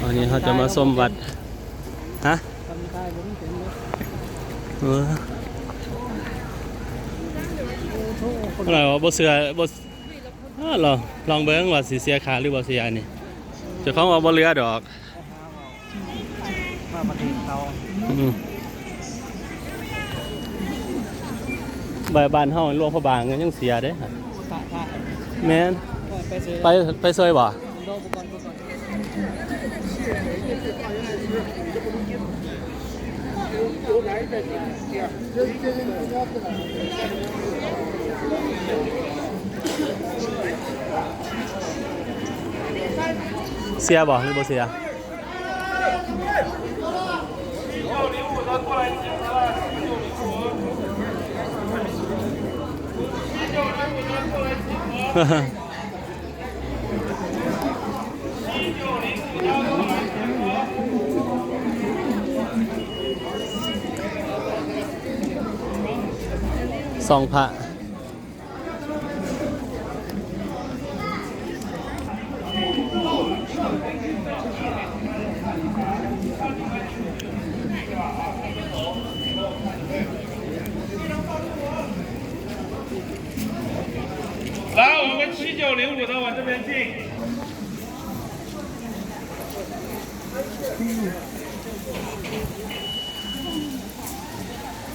ວັນນີ້ເຮົາຈະມາຊົມວັດ ຮະ? ເອີ ອາ ບໍ່ເຊື່ອ ບໍ່ ລອງ ລອງເບິ່ງວ່າຊິເສຍຄ່າຫຼືບໍ່ເສຍນີ້ ເຈົ້າຂອງວ່າບໍ່ເຫຼືອດອກ. ມາປະເທດເຂົາ ອືມ ບາດ ບ້ານເຮົາຫຼວງພະບາງກໍຍັງເສຍເດ້. ພະ ພະ ແມ່ນ ໄປ ໄປເຊີຍບໍ່? ເສຍບໍ່ ຫຼືບໍ່ເສຍ? ສ່ອງພະ. 来，我们七九零五的往这边进。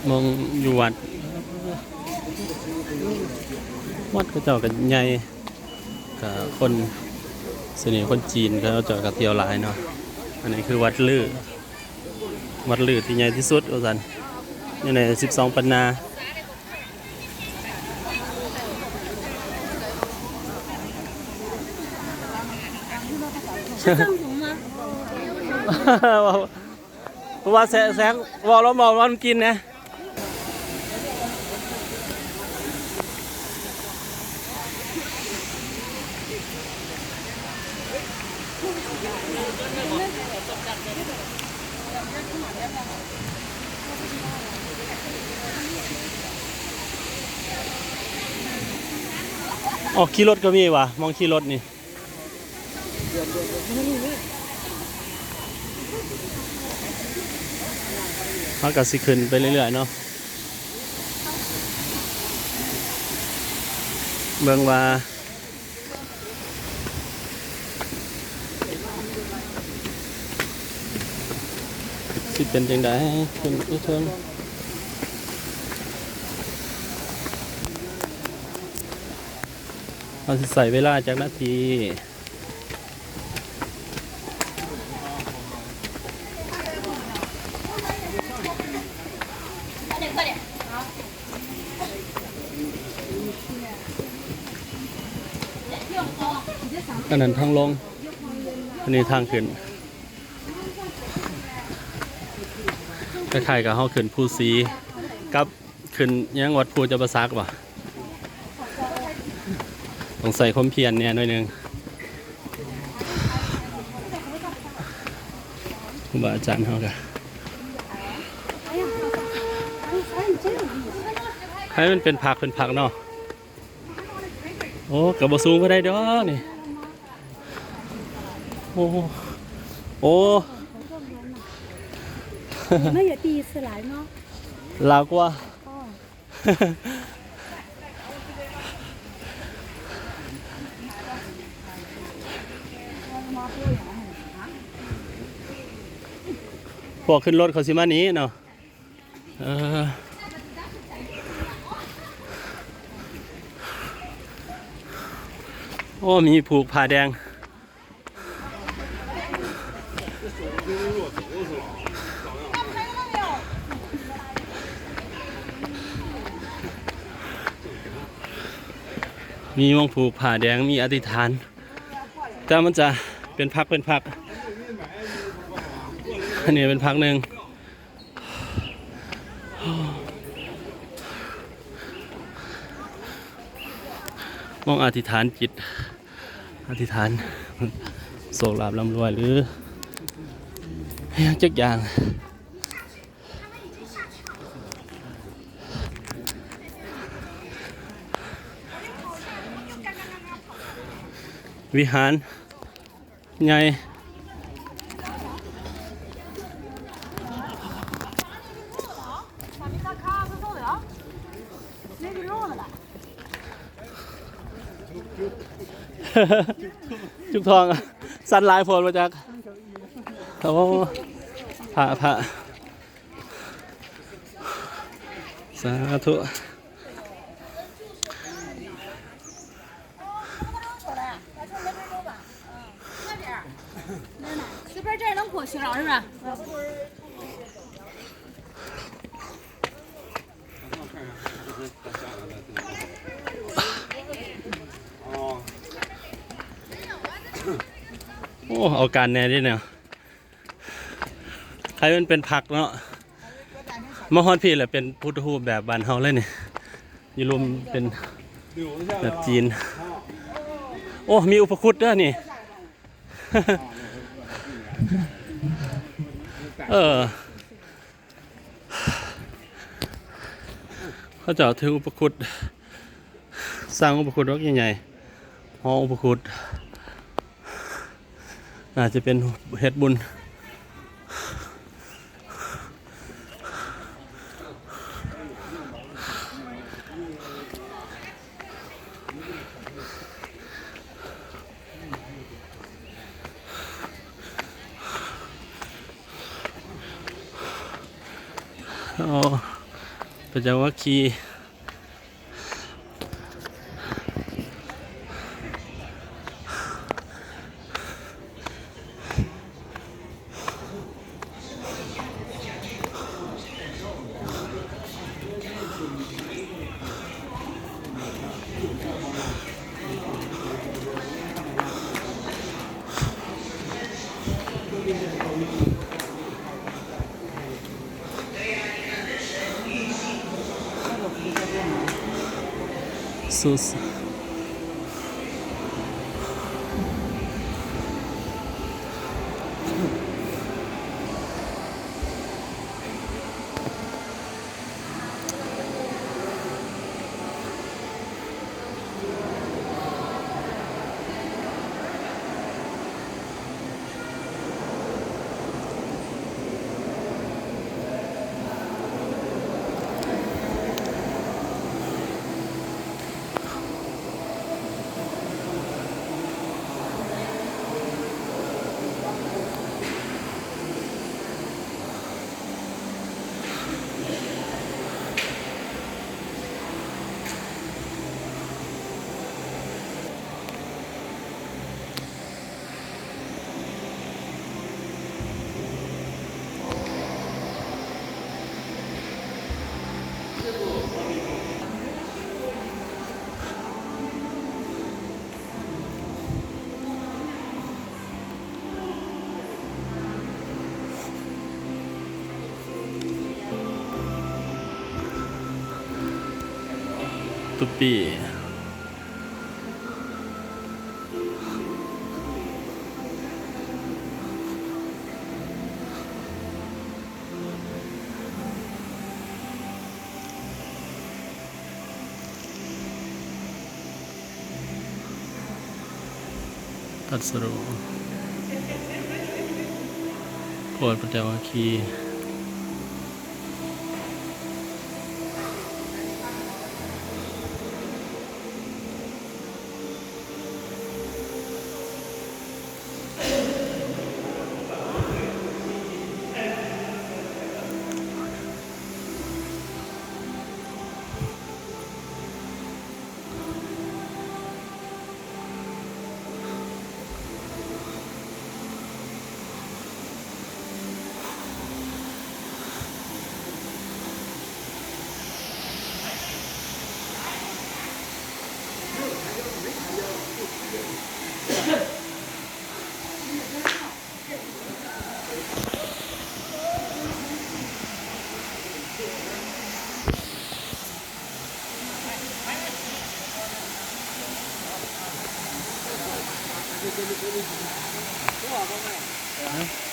ມອງຢູ່ວັດ ວັດເຂົາເຈົ້າກໍໃຫຍ່ ກໍຄົນ ສ່ວນໃຫຍ່ຄົນຈີນເຂົາເຈົ້າກໍທ່ຽວຫຼາຍເນາະ. ອັນນີ້ຄືວັດລື ວັດລືທີ່ໃຫຍ່ທີ່ສຸດວ່າຊັ້ນ ຢູ່ໃນສິບສອງປັນນາ. ເພາະວ່າແຊະ ແຊະ ເວົ້າລະເມົາລະກິນນະ. ອໍ ຂີ່ລົດກໍມີຫວາ ໝ່ອງຂີ່ລົດນີ້. ເຮົາກໍຊິຂຶ້ນໄປເລື້ອຍໆເນາະ ເບິ່ງວ່າຊິເປັນຈັ່ງໃດ ຂຶ້ນໄປເທິງ. ເຮົາຊິໃຊ້ເວລາຈັກນາທີ? ອັນນັ້ນທາງລົງ ອັນນີ້ທາງຂຶ້ນ. ຄ້າຍໆກັບເຮົາຂຶ້ນພູສີກັບ ຂຶ້ນຫຍັງ ວັດພູຈຳປາສັກບໍ່? ຕ້ອງໃຊ້ຄວາມພຽນແດ່ໜ້ອຍໜຶ່ງ. ຄູບາອາຈານເຮົາກະໃຫ້ມັນເປັນພັກເປັນພັກເນາະ. ໂອ້ ກະບໍ່ສູງປານໃດດອກນີ້. ໂອ້ ໂອ້ ມັນຢ່າຕີສລາຍເນາະ ລາວກວ່າ. ອໍ ພວກຂຶ້ນລົດເຂົາຊິມານີ້ເນາະ. ເອີ ໂອ້ ມີຜູກຜ້າແດງ. ມີໝ່ອງຜູກຜ້າແດງ ມີອະທິຖານ ແຕ່ມັນຈະເປັນພັກເປັນພັກ. ອັນນີ້ເປັນພັກໜຶ່ງ. ມອງອະທິຖານຈິດ ອະທິຖານໂຊກລາບລ່ຳລວຍ ຫຼື ຫຍັງຈັກຢ່າງ. ວິຫານ ໃຫຍ່. ຈຸກທອງ ສັ່ນຫຼາຍໂພດບໍ່ຈັກ. ໂອ້ ພະ ພະ ສາທຸ. 随便这儿能过去了，是吧？ ໂອ້ ເອົາການແດ່ເດ້ເນາະ. ໃຜມັນເປັນພັກເນາະ ມາຮອດພີ້ແລ້ວເປັນພຸດທະຮູບແບບບ້ານເຮົາເລີຍນີ້ ຢູ່ລຸ່ມເປັນແບບຈີນ. ໂອ້ ມີອຸປະຄຸດເດີນີ້. ເອີ ເຂົາເຈົ້າຖືອຸປະຄຸດ ສ້າງອຸປະຄຸດບັກໃຫຍ່ໆ ຫໍອຸປະຄຸດ ໜ້າຈະເປັນເຮັດບຸນ. ອໍ ປະຈຳວັກຄີ. ຕຸປີ. ຕັດສະຮູ້ ໂພດປັນຈະວັກຄີ.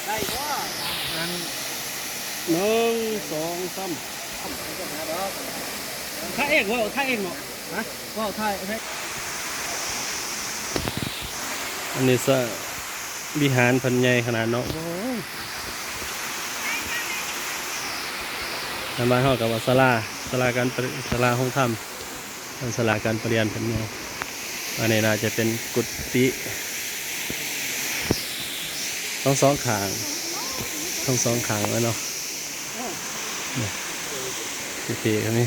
ໄດ້ບໍ່? ອັນ ໜຶ່ງ ສອງ ສາມ ຖ່າຍເອງເວົ້າ ຖ່າຍເອງເນາະ. ຮະ? ເວົ້າ ຖ່າຍ ເຮັດ. ອັນນີ້ສະ ວິຫານເພິ່ນໃຫຍ່ຂະໜາດເນາະ. ໂອ້ຍ ທາງບ້ານເຮົາກໍວ່າສາລາ ສາລາການປະ ສາລາໂຮງທຳ ສາລາການປະລຽນເພິ່ນໃຫຍ່. ອັນນີ້ໜ້າຈະເປັນກຸຕິທັງສອງຂ້າງ ທັງສອງຂ້າງແລ້ວເນາະ ນີ້ ພິທີກໍມີ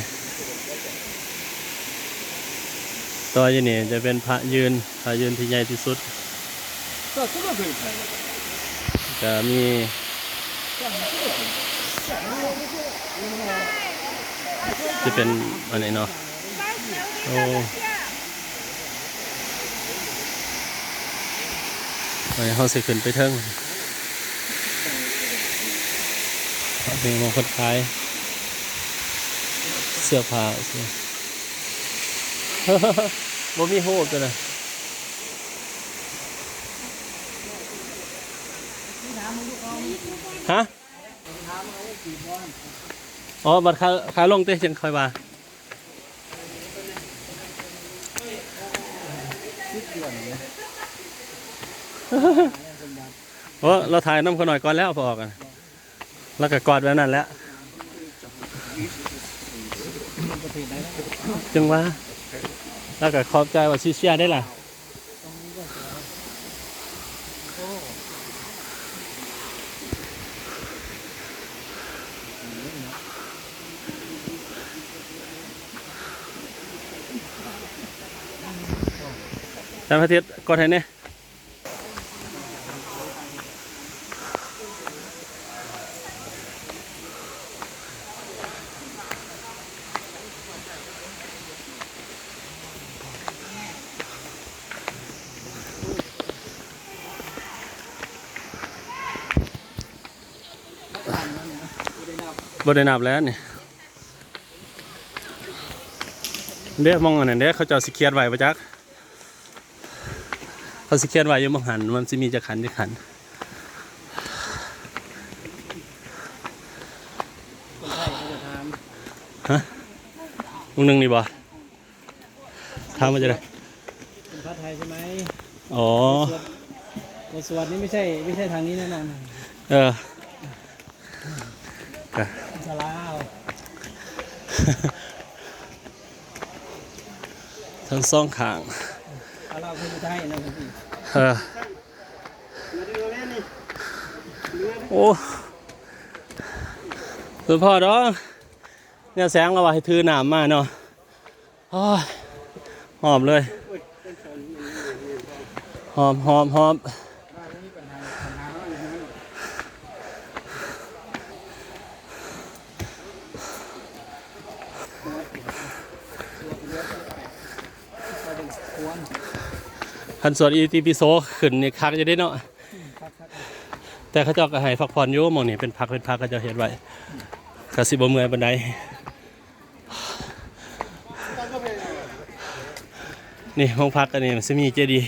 ແຕ່ວ່າຢູ່ນີ້ຈະເປັນພະຢືນ ພະຢືນທີ່ໃຫຍ່ທີ່ສຸດ ກະມີ ຈະເປັນອັນນີ້ເນາະ ໂອ້ ອັນນີ້ເຮົາຊິຂຶ້ນໄປເທິງ ນີ້ໝ່ອງເພິ່ນຂາຍເສື້ອຜ້າ ບໍ່ມີຮູບຕົວນັ້ນ ຮະ? ອໍ ບັດຂາ ຂາລົງຕິ ຈັ່ງຄ່ອຍວ່າ ໂອ້ ລາວຖ່າຍນຳຂ້ານ້ອຍກ່ອນແລ້ວ ພໍອອກ ລາວກໍກອດແບບນັ້ນແຫຼະ ຈັ່ງວ່າ ລາວກໍຂອບໃຈວ່າຊິເຊຍໄດ້ລະ. ອາຈານພະທິດ ກົດໃຫ້ແດ່. ບໍ່ໄດ້ນັບແລ້ວນີ້ ເດ້ ໝ່ອງອັນນັ້ນເດ້ ເຂົາເຈົ້າຊິຂຽນໄວ້ບໍ່ຈັກ ເຂົາຊິຂຽນໄວ້ຢູ່ໝ່ອງຫັ້ນ ມັນຊິມີຈັກຂັ້ນ ຈັກຂັ້ນ ຄົນໄທເຂົາຈະຖາມ ຮະ? ໝ່ອງໜຶ່ງນີ້ບໍ່? ຖາມວ່າຈັ່ງໃດ? ເປັນພະໄທໃຊ່ໄໝ? ອໍ ບົດສວດ ບົດສວດນີ້ໄມ່ໃຊ່ ໄມ່ໃຊ່ທາງນີ້ແນ່ນອນ. ເອີ ກະ ສາລາ ທັງສອງຂ້າງ ສາລາຄືໄທນະ. ເອີ ໂອ້ ສົມພໍດອກ ແນວແສງລາວວ່າໃຫ້ຖືນ້ຳມາເນາະ. ໂອ້ຍ ຫອມເລີຍ ຫອມ ຫອມ ຫອມ. ຄັນສວດອິຕິປິໂສຂຶ້ນນີ້ຄັກຢູ່ເດ້ເນາະ ແຕ່ເຂົາເຈົ້າກໍໃຫ້ພັກຜ່ອນຢູ່ ໝ່ອງນີ້ເປັນພັກ ເປັນພັກ ເຂົາເຈົ້າເຮັດໄວ້ ກໍຊິບໍ່ເມື່ອຍປານໃດ. ນີ້ຫ້ອງພັກ ອັນນີ້ມັນຊິມີເຈດີ.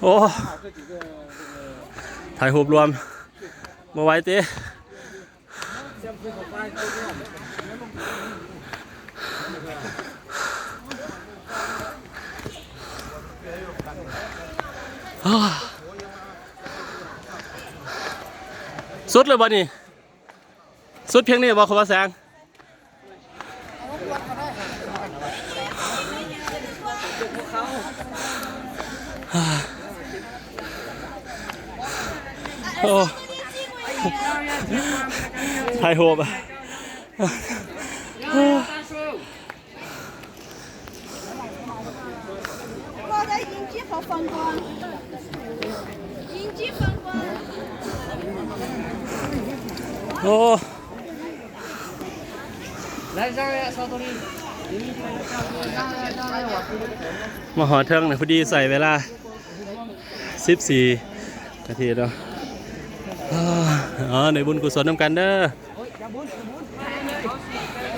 ໂອ້ ຖ່າຍຮູບລວມ ບໍ່ໄຫວຕິ. ສຸດແລ້ວບໍ່ນີ້? ສຸດພຽງນີ້ບໍ່ ຄຸນບ່າວແສງ? ໂອ້ ຖ່າຍຮູບ. ໂອ້ ມາຮອດເທິງນະ ພໍດີໃຊ້ເວລາສິບສີ່ນາທີເນາະ. ເອົາ ໄດ້ບຸນກຸສົນນຳກັນເດີ.